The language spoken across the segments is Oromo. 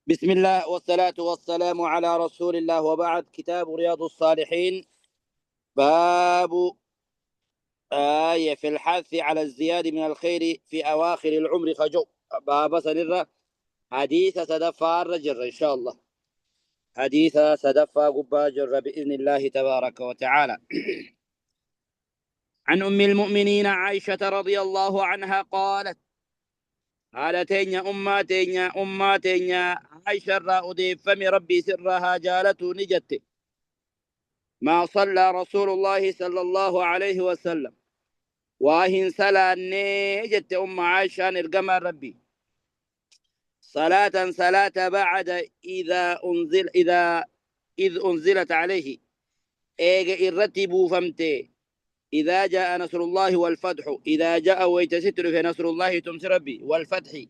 بسم الله والصلاة والسلام على رسول الله وبعد. كتاب رياض الصالحين، باب آية في الحث على الزيادة من الخير في أواخر العمر. خجو باب سنرة حديث سدفا الرجل إن شاء الله، حديث سدفا قبا جر بإذن الله تبارك وتعالى. عن أم المؤمنين عائشة رضي الله عنها قالت: haadha teenya ummaa teenya ummaa teenya Aisha irraa odeeffame, Rabbii sirraa haa jaalatu, ni jette: ما صلى رسول الله صلى الله عليه وسلم waa hin salaannee jette umma Aishaan ergamaan Rabbii صلاة صلاة بعد إذا أنزل إذا إذ أنزلت عليه eega irratti buufamte إذا جاء نصر الله والفتح. إذا جاء wayta sitti dhufe نصر الله tumsi Rabbii والفتح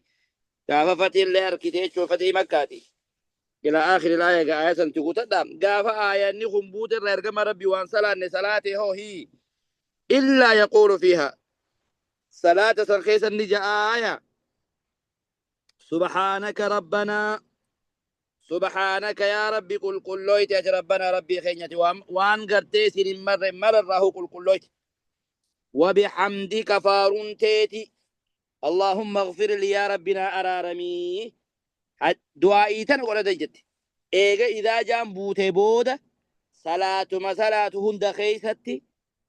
gaafa fatii illee harkite jechuun fatii Makkaati إلى آخر الآية. آية تقول gaafa aayanni kun buute irra ergama Rabbi waan salaanne salaate hoo hii إلا يقول فيها صلاة san keessa ni ja'a آية سبحانك ربنا، سبحانك يا ربي qulqullooyte ati ربنا Rabbii keenyati waan gartee sin hin marre mararraahu qulqullooyte وبحمدك faaruun teeti اللهم اغفر لي يا ربنا araaramii. Du'aa'ii tana godhate jette. Eega idaa jaan buutee booda salaatuma salaatu hunda keeysatti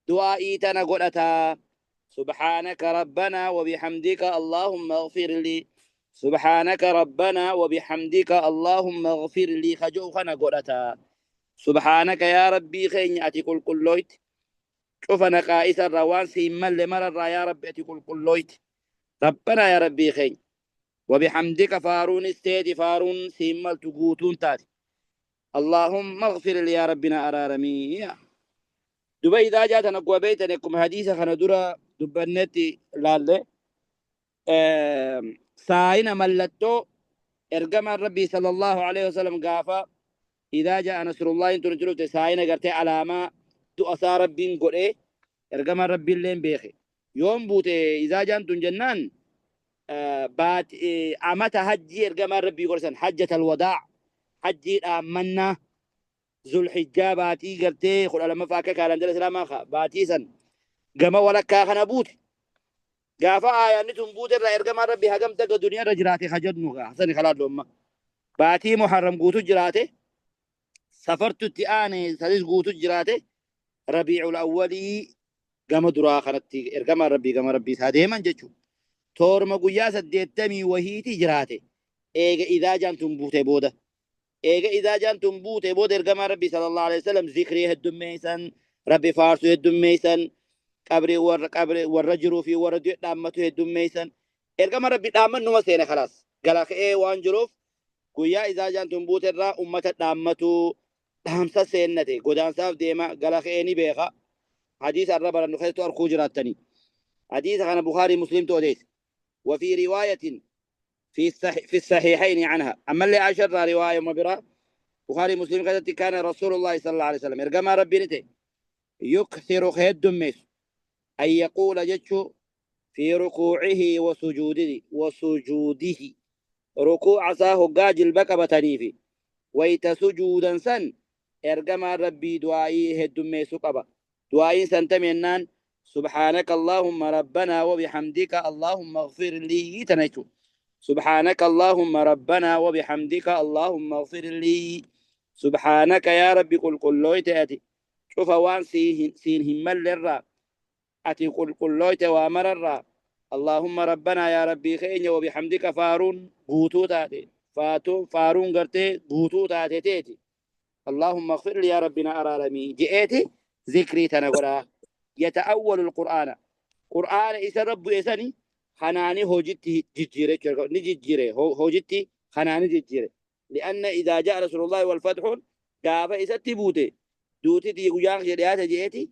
du'aa'ii tana godhataa: سبحانك ربنا وبحمدك اللهم اغفر لي، سبحانك ربنا وبحمدك اللهم اغفر لي ka je'u kana godhataa. سبحانك يا Rabbii keenya ati qulqullooyte cufa naqaa isarraa waan siin malle mararraa yaa Rabbi ati qulqullooyte ربنا يا Rabbii keenya وبحمدك faaruun isteeti faaruun siin maltu guutuun taate اللهم اغفر لي يا ربنا araaramii. Duba idaa jaatan akkuma beektan, akkuma hadiisa kana dura dubbannetti laalle, saayina mallattoo ergamaan Rabbii صلى الله عليه وسلم gaafa إذا جاء نصر الله tun dhufte saayina gartee alaamaa du'a isaa Rabbiin godhee ergamaan Rabbiin illeen beeke. Yoom buute idaa jaan tun jennaan, amata hajjii ergamaan Rabbii godhan, حجة الوداع, hajjii dhaammannaa, Zulhijjaa baatii gartee 12ffaa akka kaalandara islaamaa baatii san gama walakkaa kana buute. Gaafa aayaanni tun buute irraa ergamaan Rabbii hagam takka duniyaa irra jiraate hajannu hasani kalaallu amma baatii Muharram guutu jiraate, Safartutti aane sadis guutu jiraate, Rabiicul Awwalii gama duraa kanatti ergamaan Rabbii gama Rabbii isaa deeman jechuudha. Toorma guyyaa 80 wahiiti jiraate eega idaa jaan tun buute booda. Eega idaa jaan tun buute booda ergamaan Rabbii صلى الله عليه وسلم zikrii heddummeeysan, Rabbi faarsuu heddummeeysan, qabrii warra qabrii warra jiruu fi warra du'e dhaammatu heddummeeysan. Ergama Rabbi dhaammannuma seene kalaas gala ka'ee waan jiruuf guyyaa idaa jaan tun buute irraa ummata dhaammatu dhaamsa seennate. Godaansaaf deema gala ka'ee ni beeka. Hadiisa irra barannu keessattu arkuu jiraattanii. Hadiisa kana Bukaarii Muslimtu odeesse. وفي رواية في الصحيحين عنها أما اللي عشر رواية مبرا بخاري مسلم قالت: كان رسول الله صلى الله عليه وسلم ergamaan Rabbii ni ta'e يكثر heddummeessu أن يقول jechuu في ركوعه وسجوده ركوع isaa hoggaa jilba qabatanii fi wayta sujuudan san ergamaan Rabbii du'aa'ii heddummeessu qaba. Du'aa'iin san tamennaan سبحانك اللهم ربنا وبحمدك اللهم اغفر لي تنجو. سبحانك اللهم ربنا وبحمدك اللهم اغفر لي. سبحانك يا ربي qulqullooyte ati cufa waan siin hin mallerraa ati qulqullooyte waa mararraa اللهم ربنا يا Rabbii keenya وبحمدك faaruun guutuu taate faatu faaruun gartee guutuu taate teeti اللهم اغفر لي يا ربنا araaramii je'eeti zikrii tana godhaa. يتأول القرآن قرآن isa rabbu esani kanaani hojitti jijjiire, ni jijjiire hojitti kanaani jijjiire. لأن إذا جاء نصر الله والفتح gaafa isatti buute duuti guyyaan kiyya dhiyaate je'eeti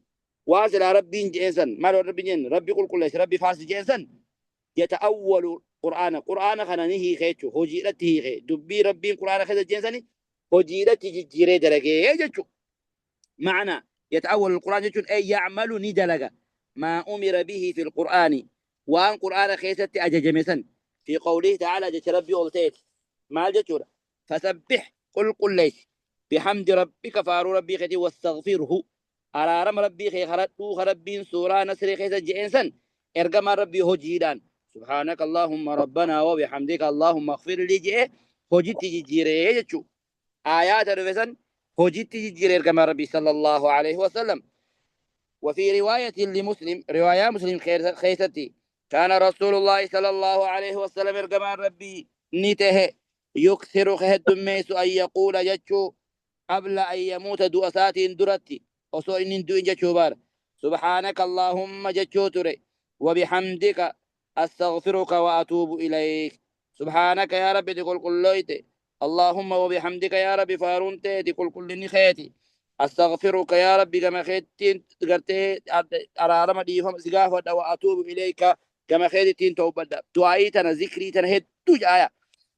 waan silaa Rabbiin je'een san maal Rabbiin jeen Rabbi qulqulleesse Rabbi faarsi je'een san يتأول القرآن qur'aana kana ni hiike jechuu, hojiidhatti hiike. Dubbii Rabbiin qur'aana keessa jeen sani hojiidhatti jijjiiree dalagee jechuu. معنى يتأول القرآن jechuun أي يعمل ni dalaga ما أمر به في القرآن waan qur'aana keessatti ajajame san في قوله تعالى jecha Rabbii ol ta'eeti maal jechuudha. Fasabbih qulqulleessi bihamdi rabbika faaruu rabbii keetii wastaghfirhu araarama rabbii kee kadhadhuu ka rabbiin suuraa nasrii keessa je'een san ergamaan rabbii hojiidhaan subhaanaka allahumma rabbanaa wa bihamdika allahumma ighfir lii je'e hojitti jijjiiree jechuu aayaata dhufe san hojitti jijjiire ergamaan rabbii sallallahu alaihi wasallam. وفي رواية لمسلم، رواية مسلم خيستي، كان رسول الله صلى الله عليه وسلم إرجمان ربي نته يكثر خهد ميس أن يقول جتشو قبل أن يموت دؤسات درتي وسو إن دوئن جتشو بار سبحانك اللهم جتشو تري وبحمدك أستغفرك وأتوب إليك. سبحانك يا ربي تقول كلويت اللهم وبحمدك يا ربي فارونتي تقول كل نخيتي أستغفرك يا ربي كما خيتين قرتي أرارم ديفهم سقافة وأتوب إليك كما خيتين توبة دعائتنا ذكريتنا هدو آية.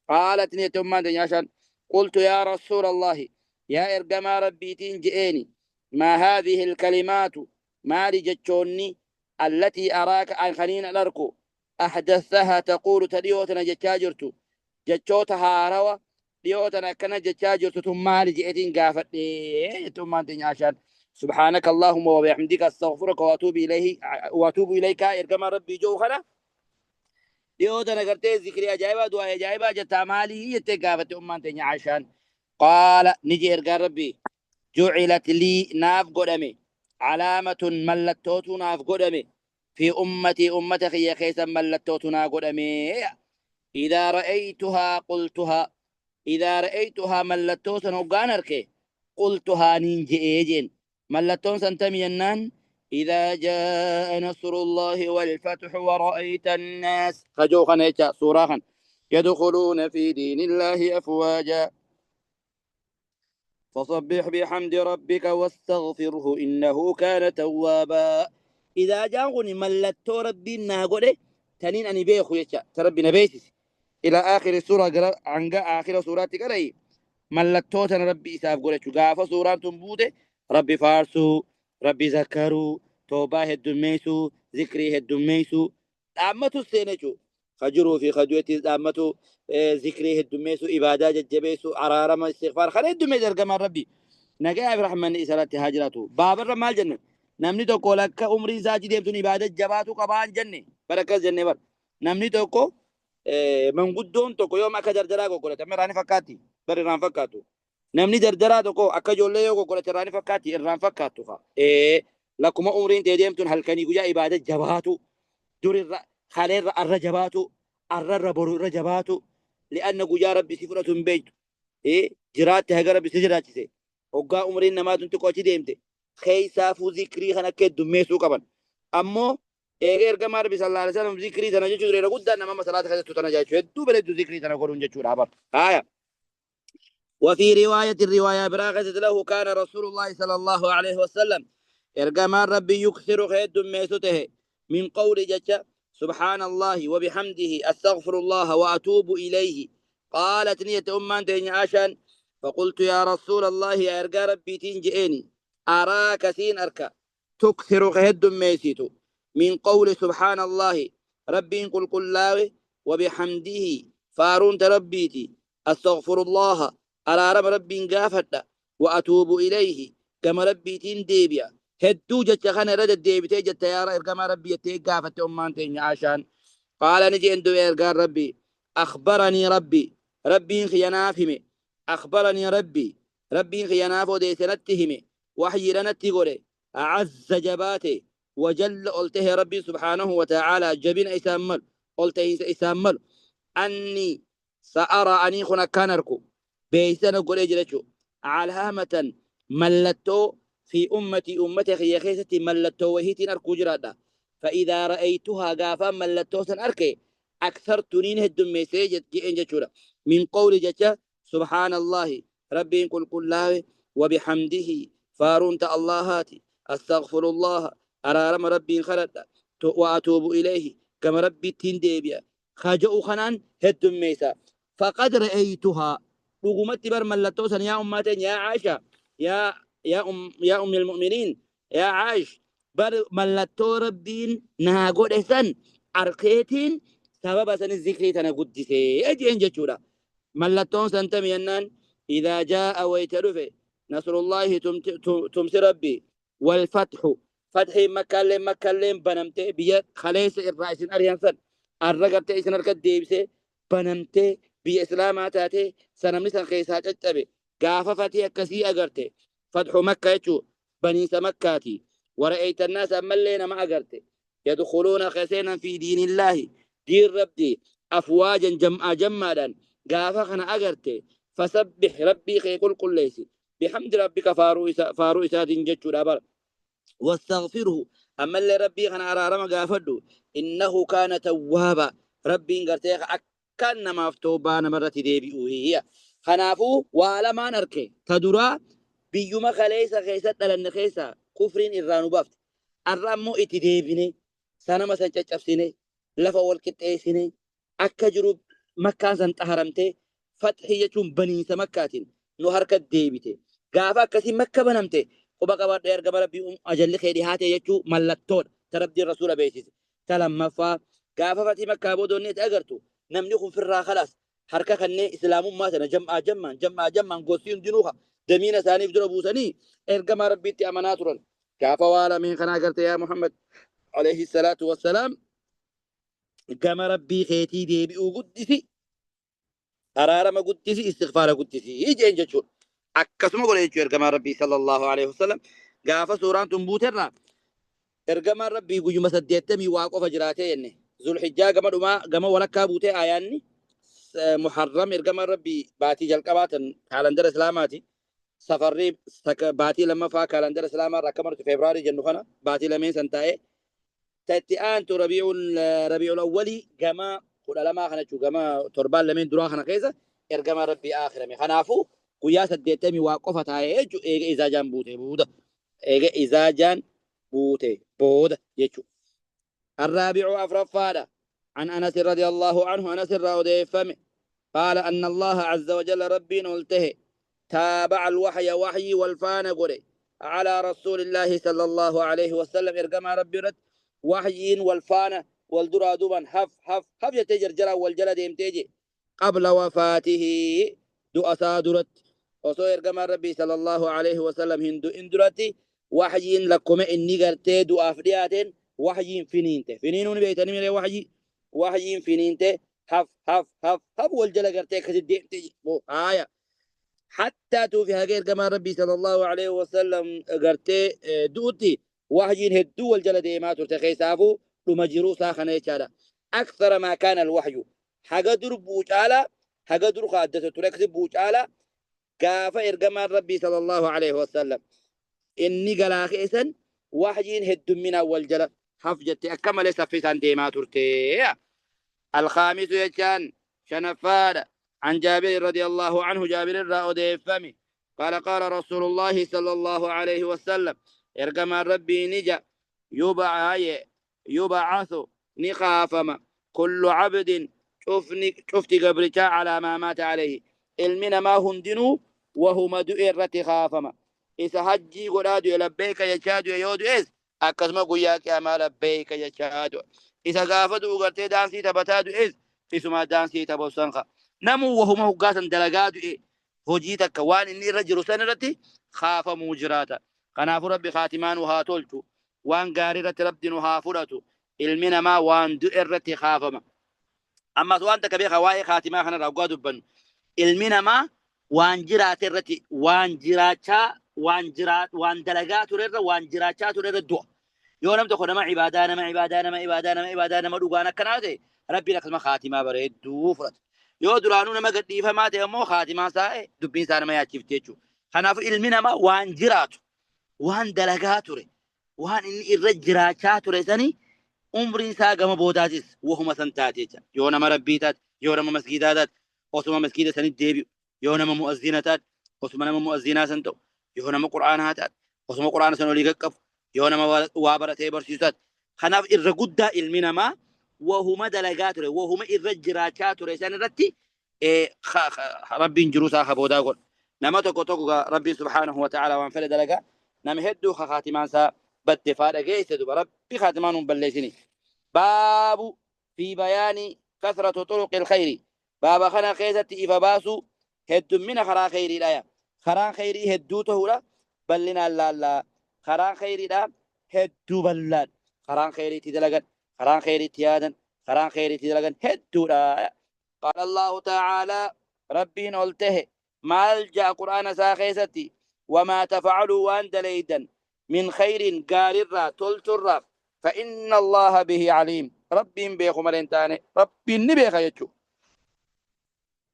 قالت نيت أمان دنياشان قلت يا رسول الله يا إرجما ربي تنجئني ما هذه الكلمات ما لجتشوني التي أراك أن خلينا الأركو أحدثها تقول تليوتنا جتاجرتو جتشوتها روى ديوتنا كان جتاجرتو ثم لجئتين قافت ثم عشان سبحانك اللهم وبحمدك استغفرك واتوب اليه واتوب اليك ارجما ربي جو خنا ديوتنا قرتي ذكري اجايبا دعاء اجايبا جتا مالي يتقافت ام عشان قال نجي ارجا ربي جعلت لي ناف قدمي علامة ملتوت ناف قدمي في أمتي أمتك يا خيسا ملتوت نا قدمي إذا رأيتها قلتها إذا رأيتها ملتوت نوغانرك قلتها نينجي إيجين ملتون سنتمي النان إذا جاء نصر الله والفتح ورأيت الناس خجوخا إيجا سوراخا يدخلون في دين الله أفواجا فصبح بحمد ربك واستغفره إنه كان توابا. إذا جاءني ملتو ربي ناقوله تنين أني بيخو يشا تربي نبيسس إلى آخر السورة عن آخر سورة كري ملتو تن ربي إساف قوله شقافة سورة تنبوته ربي فارسو ربي ذكرو توباه الدميسو ذكري الدميسو أمتو السينجو خجروا في خجوتي أمتو ذكري الدميسو إبادة جبيسو عرارة استغفار خلي الدميس القمر ربي نجا رحمن إسرات هاجراتو باب الرمال جنة نمني توكو لك عمري ساجي ديبتون إبادة جباتو قبان جنة بركة جنة بر نمني توكو من قدون توكو يوم أكا جرجرا كوكو تمر راني فكاتي بر ران فكاتو نمني جرجرا توكو أكا جولي كوكو راني فكاتي الران فكاتو خا لكم عمرين تديمتون هل كان يقول إبادة جباتو دور خليل الرجباتو الربر الرجباتو لأن قجا ربي سفرة بيت جرات هجر ربي سجرات سي وقا عمرين ما تنتقو ديمته خيسافو ذكري خنا كدو ميسو كبن أمو إيه كما ربي صلى الله عليه وسلم ذكري تنا جچو ري غدا نما صلاة خيسة تنا جاچو دو بلد ذكري تنا قرون جچو رابر آية. وفي رواية الرواية براغزة له كان رسول الله صلى الله عليه وسلم إرجما ربي يكثر خيد ميسوته من قول جچا سبحان الله وبحمده أستغفر الله وأتوب إليه. قالت نية أمان تيني عشان فقلت يا رسول الله يا إرجا ربي تنجئني أراك سين أركا تكثر خيد ميسيتو من قول سبحان الله ربي قل قل وبحمده فارون تربيتي أستغفر الله على رب ربي قافت وأتوب إليه كما ربي تنديبيا هدو جت خنا رد الديبتي جت يا كما ربي تقافت أمان تيني عشان قال نجي اندو قال ربي أخبرني ربي ربي خيانافهم أخبرني ربي ربي خيانافو دي سنتهم وحي لنتي قولي أعز جباته وجل قلته ربي سبحانه وتعالى جبين إسامل قلته إسامل أني سأرى أني خنا كانركو بيسنا قولي جلتشو علامة ملتو في أمتي أمتي خيخيستي ملتو وهيتي نركو جرادا فإذا رأيتها قافا ملتو سنأركي أكثر تنين هدو ميسيجت جئن جتشورا من قول جتشا سبحان الله ربي قل قل الله وبحمده فارونت اللهاتي أستغفر الله أرارم ربي خلد وأتوب إليه كما ربي تنديبيا خجأ خنان هدو ميسا فقد رأيتها رغمت بر ملتو سن يا أمتين يا عائشة يا يا أم يا أم المؤمنين يا عائش بر ملتو ربين ناقود إحسان أرقيتين سبب سن الذكر تنا قدسي أجي إنجا Mallattoon san tami jennaan, idhaa jaa'a wayta dhufe nasrullaahi tumsi rabbi, wal fathu fathiin makkaalleen makkaalleen banamtee, biyya kaleessa irraa isin ari'an san arra gartee isin harka deebisee banamtee biyya islaamaa taatee sanamni san keessaa caccabe. Gaafa fatii akkasii agarte, fathu makka jechuu baniinsa makkaati. Wara'eeyta annaasa ammallee nama agarte, yadkhuluuna kaseenan, fi diinillaahi diin rabbii, afwaajan jam'aa jammaadhaan. Gaafa kana agarte, fasabbih rabbii kee qulqulleessi, bihamdi rabbika faaruu isaatiin jechuudha bara. Wastaghfirhu ammallee rabbii kana araarama gaafadhu, innahu kaana tawwaaba rabbiin gartee akkaan namaaf toobaa namarratti deebi'u hiya. Kanaafuu waa lamaan arke. Ta duraa, biyyuma kaleessa keessa dhalanne keessa kufriin irraa nu baafte, arra ammoo itti deebine, sanama san caccabsine, lafa wal qixxeessine, akka jiru makkaan san xaharamtee fathii jechuun baniinsa makkaatiin nu harka deebite. Gaafa akkasii makka banamte, quba qabadhu, ergama rabbii ajalli kee dhihaate jechuu mallattoodha ta rabbiin rasuula beeksise. Ta lammaffaa, gaafa fatii makkaa booda itti agartu, namni kun firraa khalaas harka kannee islaamummaa sana jam'aa jammaan jam'aa jammaan gosti hundinuu damiina isaaniif dura buusanii ergamaa rabbiitti amanaa turan. Gaafa waa lameen kana agarte, yaa Muhammad alayhi salaatu wassalaam, gama rabbii keetii deebi'uu guddisi, araarama guddisi, istighfaara guddisi jeen jechuudha. Akkasuma godhe jechuu ergamaan rabbii sallallahu alaihi wasallam. Gaafa suuraan tun buuterraa ergamaan rabbii guyyuma 80 waa qofa jiraatee jenne. Zulhijjaa gama dhumaa gama walakkaa buutee aayaanni, muharram ergamaan rabbii baatii jalqabaa tan kaalandara islaamaati. Safarrii baatii lammaffaa kaalandara islaamaa irraa akka martu febraarii jennu kana baatii lameen san taa'ee, ta itti aantu rabiicul awwalii gama 12 kana jechuu, gama torbaan lameen duraa kana keessa ergamaan rabbii aakhirame. Kanaafuu guyyaa 80 waa qofa taa'ee jechuu, eega izaajaan buute booda, eega izaajaan buute booda jechuu. الرابع أفرفاد، عن أنس رضي الله عنه أنس الرأوديفم قال أن الله عز وجل ربي نلته تابع الوحي وحي والفان قري على رسول الله صلى الله عليه وسلم. إرقما ربي رد وحيين والفان والدرا دوبا هف هف هف يتجر جرا والجلد يمتيجي قبل وفاته دؤسا درت. Osoo ergamaan rabbii sallallahu alaihi wasallam hin du'in duratti waxyiin lakkome inni gartee du'aaf dhiyaateen waxyiin finiinte. Finiinuun beeytanii miree? Waxyiin finiinte, haf haf haf haf wal jala gartee akkasi deemte. Haaya, hattaa tuufi haga ergamaan rabbii sallallahu alaihi wasallam gartee du'utti waxyiin hedduu wal jala deemaa turte. Keessaafuu dhuma jiruu isaa kana jechaadha. Akthara maa kaana alwaxyu haga dur buucaala, haga dur kaaddata ture akkasi buucaala. Gaafa ergamaan rabbii sallallahu alaihi wasallam inni galaa keessan waxyiin heddumminaan wal jala haf jette akka malee saffisaan deemaa turte. الخامس jechaan shanaffaadha، عن جابر رضي الله عنه جابر الرا أوديفمي قال قال رسول الله صلى الله عليه وسلم ergamaan rabbii ni يبعث نخافما كل عبد شفني شفتي قبرتا على ما مات عليه. Ilmi namaa hundinuu wahuma du'e irratti kaafama. Isa hajjii godhaa du'e, labbeeka jechaa du'e yoo du'es, akkasuma guyyaa qiyaamaa labbeeka jechaa du'e. Isa gaafa du'u gartee daansii taphataa du'es, isuma daansii taphatu ka namuu wahuma hoggaasan dalagaa du'e, hojii takka waan inni irra jiru san irratti kaafamuu jiraata. Kanaafuu rabbi kaatimaa nu haa tolchu, waan gaarii irratti rabbi nu haa fudhatu. Ilmi namaa waan du'e irratti kaafama. Ammas waan takka beeka, waa'ee kaatimaa kanarraa hoggaa dubbannu, ilmi namaa waan jiraate irratti, waan jiraachaa, waan jiraa, waan dalagaa ture irra, waan jiraachaa ture irra du'a. Yoo nam tokko nama ibaadaa, nama ibaadaa, nama ibaadaa, nama ibaadaa, nama dhugaan akkanaa ta'e, rabbiin akkasuma kaatimaa bareedduu fudhata. Yoo duraanuu nama gadhiifamaa ta'e immoo, kaatimaa isaa dubbiin isaa nama yaachifti jechuudha. Kanaafuu ilmi namaa waan jiraatu, waan dalagaa ture, waan inni irra jiraachaa ture sanii umriin isaa gama boodaatis wahuma san taate jecha. Yoo nama rabbii taate, yoo nama masgiidaa taate, osuma masgiida sanitti deebi'u. Yoo nama mu'azzina taate, osuma nama mu'azzinaa san ta'u. Yoo nama qur'aanaa taate, osuma qur'aana san olii qaqqabu. Yoo nama waa baratee barsiisu taate. Kanaaf irra guddaa ilmi namaa wahuma dalagaa ture, wahuma irra jiraachaa ture san irratti rabbiin jiruu isaa kaboodaa godha. Nama tokko tokko rabbiin subhaanahu wa ta'ala waan fedhe dalagaa. Nama hedduu kaatimaan isaa badde faa dhageesse duba rabbi kaatimaan hun balleessini. باب في بيان كثرة طرق الخير. Baaba kana keessatti ifa baasuu heddummina karaa kheyriidha ya. Karaan kheyrii hedduu tahuudha bal'inaan laallaa. Karaan kheyriidha hedduu bal'aadha. Karaan kheyrii itti dalagan, karaan kheyrii itti yaadan, karaan kheyrii itti dalagan hedduudha. Qaala Allaahu ta'aalaa Rabbiin ol tahe maal ja'a Qur'aana isaa keessatti wamaa tafa'aluu waan daleydan min kheyriin gaarirraa tolturraa fa inna Allaaha bihi aliim Rabbiin beeku malee hin taane Rabbiin ni beeka jechuu.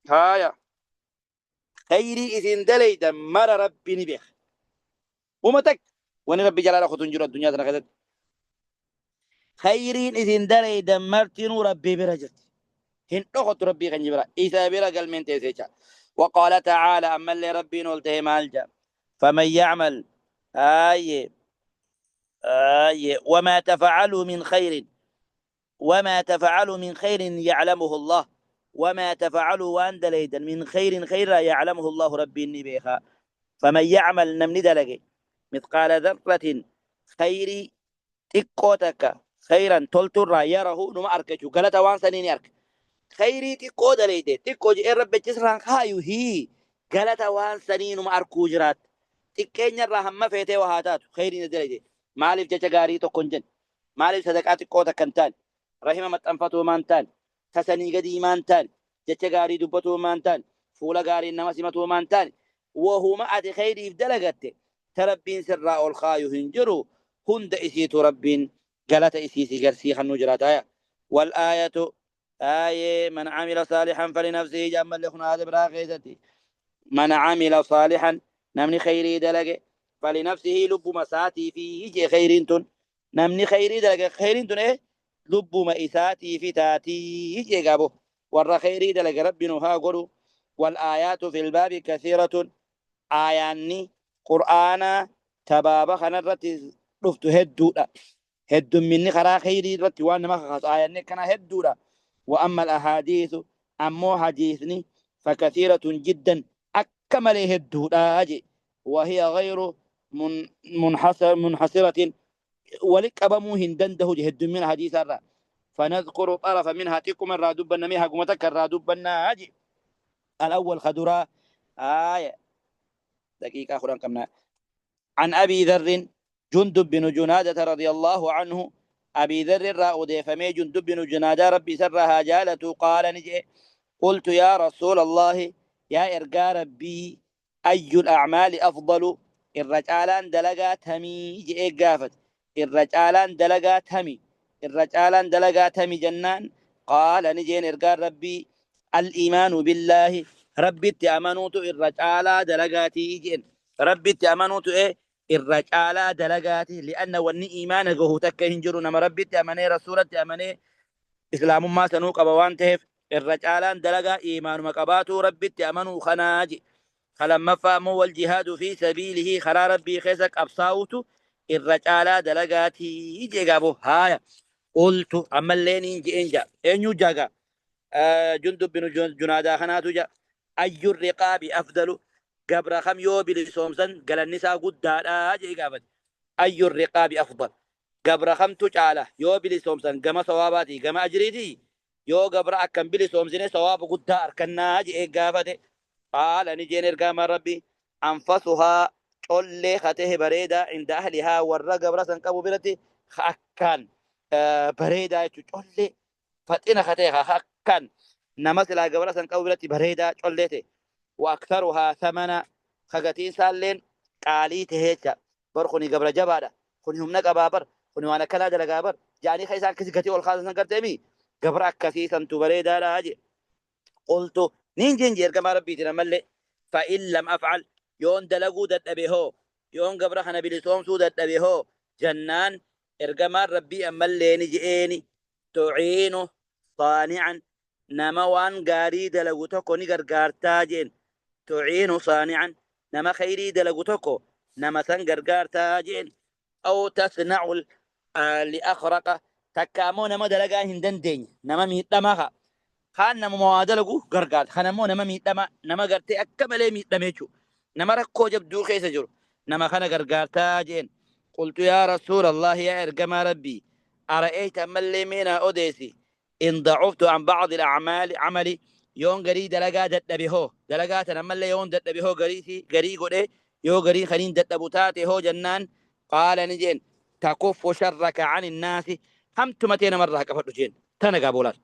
Haaya. Kheyrii isin daleydan mara Rabbi ni beeka. Uma takka wani Rabbi jalaa dhokotu hin jiru addunyaa tana keessatti. Kheyriin isin daleydan martinuu Rabbi bira jirti. Hin dhokottu Rabbii keenya bira. Isa bira galmeen teesse jecha. Waqaala ta'aala ammallee Rabbiin ol ta'e maal jedha? Faman ya'mal aayye aayye wamaa tafa'aluu min kheyrin Wamaa tafacaluu min kheyrin yaclamuhu Allaah Wamaa tafacaluu waan dalaydan min kheyrin kheyrirraa yaclamuhu Allaahu Rabbiin ni beeka. Faman yacmal namni dalage mithqaala dharratin kheyrii xiqqoo takka kheyran tolturraa yarahu numa arka jechuu galata waan sanii ni arka. Kheyrii xiqqoo dalayde xiqqoo jedhee Rabbi achi sirraan kaayu hii galata waan sanii numa arkuu jiraatta. Xiqqeenyarraa hamma feetee waa haa taatu kheyriin dalayde maaliif jecha gaarii tokko hin jenne Maaliif sadaqaa xiqqoo takka hin taane? Rahima maxxanfatoo maan taane? Ta sanii gadii maan taane? Jecha gaarii dubbatoo maan taane? Fuula gaariin nama simatoo maan taane? Wahuma ati kheyriif dalagatte ta Rabbiin sirraa ol kaayu hin jiru hunda isiitu Rabbiin galata isii si garsii kannuu jiraata. Aya. Wal aayatu aayee man amila saalihan falinafsihi jedhan mallee kun aayata biraa keessatti man amila saalihan namni kheyrii dalage falinafsihi lubbuma isaatiifi jee kheyriin tun namni kheyrii dalage kheyriin tun ee lubbuma isaatiifi taatii jee gaabo warra kheyrii dalage rabbi nu haa godhu wal aayaatu fil baabi kathiiratun aayaanni qur'aanaa tabaaba kanarratti dhuftu hedduudha Heddumminni karaa kheyrii irratti waan nama kakaasu aayanni akkanaa hedduudha. Wa amma al-ahaadiisu ammoo hadiisni fakathiiratun jiddan akka malee hedduudha je. Wa hiya ghayru munhasiratin wali qabamuu hin dandahu je heddummina hadiisaa irraa. Fanadhkuru xarafa minhaa xiqquma irraa dubbanna mee haguma takka irraa dubbannaa je. Al-awwal ka duraa aaya daqiiqaa 10 qabna. An Abii Dharrin Jundub binu Junaadata radiyallaahu anhu Abii Dharri irraa odeeffamee Jundub binu Junaadaa Rabbi isarraa haa jaalatuu qaala ni je'e Qultu yaa Rasuulallaahi yaa ergaa Rabbii ayyul a'maali afdalu irra caalaan dalagaa tamii je'ee gaafate irra caalaan dalagaa tami irra caalaan dalagaa tami jennaan qaala ni jeen ergaan Rabbii al-iimaanu billaahi Rabbitti amanuutu irra caalaa dalagaatii jeen Rabbitti amanuutu ee irra caalaa dalagaati li'anna wanni iimaana gahu takka hin jiru nama Rabbitti amanee Rasuulatti amanee Islaamummaa sanuu qaba waan taheef irra caalaan dalagaa iimaanuma qabaatuu Rabbitti amanuu kanaa je ka lammaffaa ammoo wal jihaadu fi sabiilihi karaa Rabbii keessa qabsaa'uutu irra caalaa dalagaati jee gaaboo haaya qultu ammallee niin je'een jaa eenyuu jaagaa Jundub binu Junaadaa kanaatu jaa Ayyu riqaabi afdalu gabra kam yoo bilisoomsan galanni isaa guddaadha jedhee gaafate. Ayyu riqaabi afdal gabra kamtu caala yoo bilisoomsan gama sawaabaatii gama ajriitii yoo gabra akkam bilisoomsine sawaaba guddaa arkannaa jedhee gaafate. Qaala ni jeen ergaamaan Rabbii anfasuhaa collee ka tahe bareedaa inda ahlihaa warra gabra san qabu biratti ka akkaan bareedaa jechuun collee faxina ka ta'e ka akkaan nama silaa gabra san qabu biratti bareedaa collee ta'e wa aktharuhaa thamana ka gatiin isaalleen qaalii ta'e jecha bar kuni gabra jabaadha kuni humna qabaa bar kuni waan akkanaa dalagaa bar ja'anii ka isaan akkasi gatii ol kaasan san garteemi gabra akkasii santu bareedaadha jedhe. Qultu niin jeen jee ergamaa Rabbiitiin ammallee fa in lam af'al yoon dalaguu dadhabe hoo yoon gabra kana bilisoomsuu dadhabe hoo jannaan ergamaan Rabbii ammallee ni je'eeni tu'iinu saani'an nama waan gaarii dalagu tokko ni gargaartaa jeen tu'iinu saani'an nama khayrii dalagu tokko nama san gargaartaa jeen aw tasna'u liakhraqa takka ammoo nama dalagaa hin dandeenye nama miidhamaa ka kaan namuma waa dalagu gargaarta kan ammoo nama miidhamaa nama gartee akka malee miidhame jechuudha nama rakkoo jabduu keessa jiru nama kana gargaartaa jeen qultu yaa rasuulallahi yaa ergamaa rabbii ara'eeyta ammallee mee naa odeessi in da'uftu an ba'di al-a'maali amali Yoon garii dalagaa dadhabe hoo, dalagaa tan ammallee yoon dadhabe hoo, garii garii godhe yoo garii kaniin dadhabu taate hoo jennaan, qaala ni jeen: takuffu sharraka ani nnaasi, hamtuma tee namarraa qabadhu jeen. Tana gaa boolaal,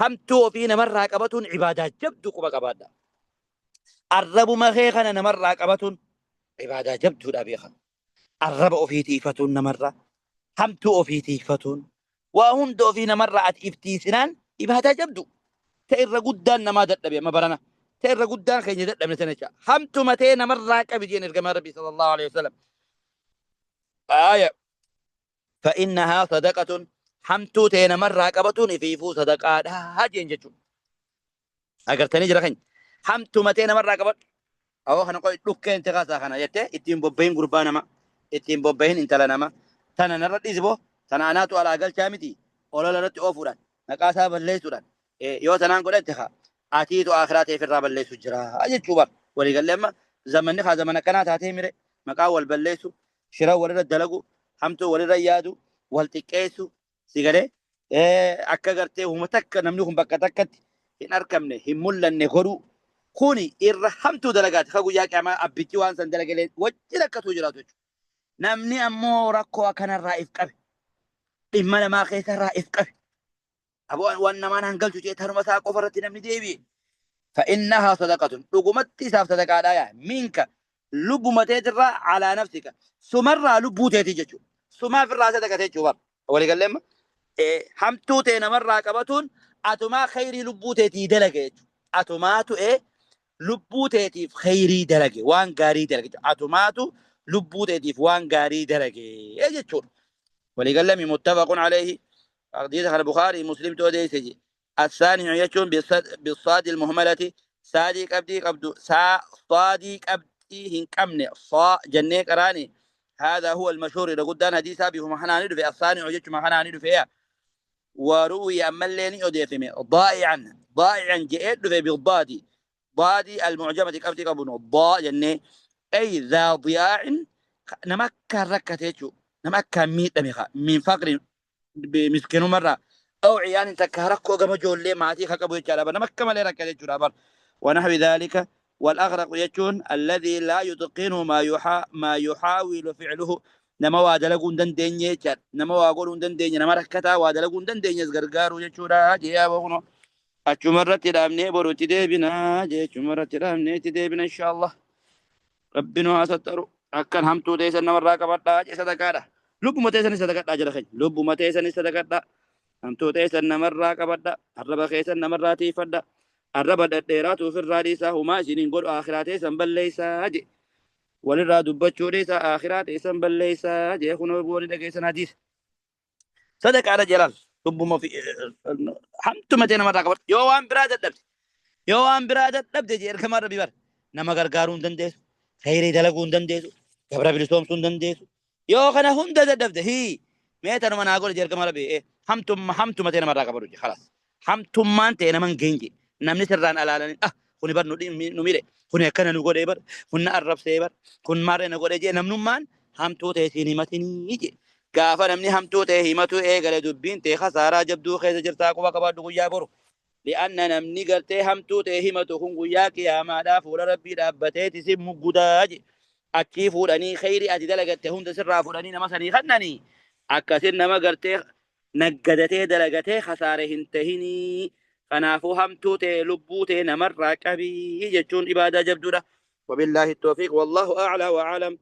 hamtuu ofii namarraa qabatuun ibaadaa jabdu quba qabaadha. Arrabuma kee kana namarraa qabatuun ibaadaa jabduudha beeka. Arraba ofii tiifatuun namarraa, hamtuu ofii tiifatuun, waa hunda ofii namarraa ati iftiisinaan ibaadaa jabdu. Ta irra guddaan namaa dadhabe amma barana, ta irra guddaan keenya dadhabne sana jecha. Hamtuma tee namarraa qabi jeen ergamaa Rabbii sallallahu alaihi wasallam. Aaya فإنها صدقة, hamtuu tee namarraa qabatuun ifiifuu sadaqaadha jeen jechuudha. Agartanii jira keenya, hamtuma tee namarraa qabadhu. Awoo kana qoy dhukkeen tikaasaa kana jettee ittiin bobbahin, gurbaa nama ittiin bobbahin, intala nama tana narra dhiisiboo, tana anaatu alaa galchaa miti, olola irratti oofuudhaan maqaa isaa balleessuudhaan yoo tanaan godhatte haa atiitu akhiraa ta'eef irraa balleessu jira jechuu bar. Waliigallee amma zamanni haa zaman akkanaa taatee mire, maqaa wal balleessu, shira walirra dalagu, hamtuu walirra yaadu, wal xiqqeessu si galee akka gartee huma takka namni kun bakka takkatti hin argamne, hin mul'anne godhuu, kuni irra hamtuu dalagaati. Ka guyyaa qiyaamaa abbichi waan san dalagalee wajjin akkatuu jiraatu jechuudha. Namni ammoo rakkoo akkanarraa if qabe, dhimma namaa keessarraa if qabe, aboo waan namaan hangalchu jee tanuma isaa qofa irratti namni deebi'e. فإنها صدقة, dhugumatti isaaf sadaqaadha. Yaa منك lubbuma teetirraa, على نفسك sumarraa lubbuu teetii jechuudha. Sumaaf irraa sadaqate jechuudha. Waliigallee amma hamtuu tee namarraa qabatuun atumaa khayrii lubbuu teetii dalage jechuudha. Atumaatu lubbuu teetiif khayrii dalage, waan gaarii dalage jechuudha. Atumaatu lubbuu teetiif waan gaarii dalage jechuudha. Waliigallee. متفق عليه, حديث البخاري مسلم odeesse je. الصانع jechuun بالصاد المهملة, saadii qabdii qabdu, saa saadii qabdii hin qabne صا jennee qaraani. هذا هو المشهور, إذا قدان حديثا بهم حناني دفي الصانع jechuun حناني دفي. وروي أملين أديفمي ضائعا, ضائعا جئت دفي بالضاد، ضاد المعجمة قبدي قبنو ضاء jennee، أي ذا ضياع, نمكن ركته نمكن ميت من فقر مسكين مرة أو عيان تكهركو كما جولي maatii kaqabu jechaadha. Nama akka malee rakkate jechuudha bar. ونحو ذلك. والأغرق jechuun الذي لا يتقن ما يحاول فعله, nama waa dalaguu hin dandeenye jechaadha. Nama waa godhuu hin dandeenye, nama rakkataa waa dalaguu hin dandeenyes gargaaruu jechuudha jee. Yaa achuma irratti dhaabnee boru itti deebinaa jee. Achuma irratti dhaabnee itti deebina inshaallah. Rabbi nu haa sattaru. Akkan hamtuu teessan namarraa qabadhaa jee, sadaqaadha. Lubbuma teessanis sadaqadhaa jala keenya, lubbuma teessanis sadaqadhaa. Hamtuu teessan namarraa qabadha, arraba keessan namarraa tiifadha, arraba dhedheeraatu ofirraa dhiisaa, humaa isiniin godhu, akhiraa teessan balleessaa je. Walirraa dubbachuu dhiisaa, akhiraa teessan balleessaa jee. Kunoo booni dhageessan hadiisa sadaqaadha jalaal. Lubbuma fi hamtuma ta'e namarraa qabadha. Yoo waan biraa dadhabde, yoo waan biraa dadhabde jee ergamaan Rabbii bar, nama gargaaruu hin dandeessu, khayrii dalaguu hin dandeessu, gabra bilisoomsuu hin dandeessu, yoo kana hunda dadhabde, hii mee tanuma naa godhe jee ergamaan Rabbii. Hamtuma hamtuma ta'e namarraa qabadhu jee, خلاص hamtummaan ta'e nama hin geenye, namni sirraan alaalanii, ah kuni bar nu miidhe, kuni akkana nu godhee bar, kun na arrabsee bar, kun maarree na godhee jee, namnummaan hamtuu ta'e siin himatinii jee. Gaafa namni hamtuu ta'e himatu eegale, dubbiin ta'e khasaaraa jabduu keessa jirtaa quba qabaadhu guyyaa boru. لأن namni gartee hamtuu ta'e himatu kun guyyaa qiyaamaadhaa fuula Rabbii dhaabbateeti si muggudaa je. Achii fuudhanii khayrii ati dalagatte hunda sirraa fuudhanii nama sanii kannanii, akkasin nama gartee naggadatee dalagatee khasaare hin tahinii. Kanaafuu hamtuu ta'e lubbuu ta'e namarraa qabii jechuun ibaadaa jabduudha. وبالله التوفيق والله أعلى وأعلم.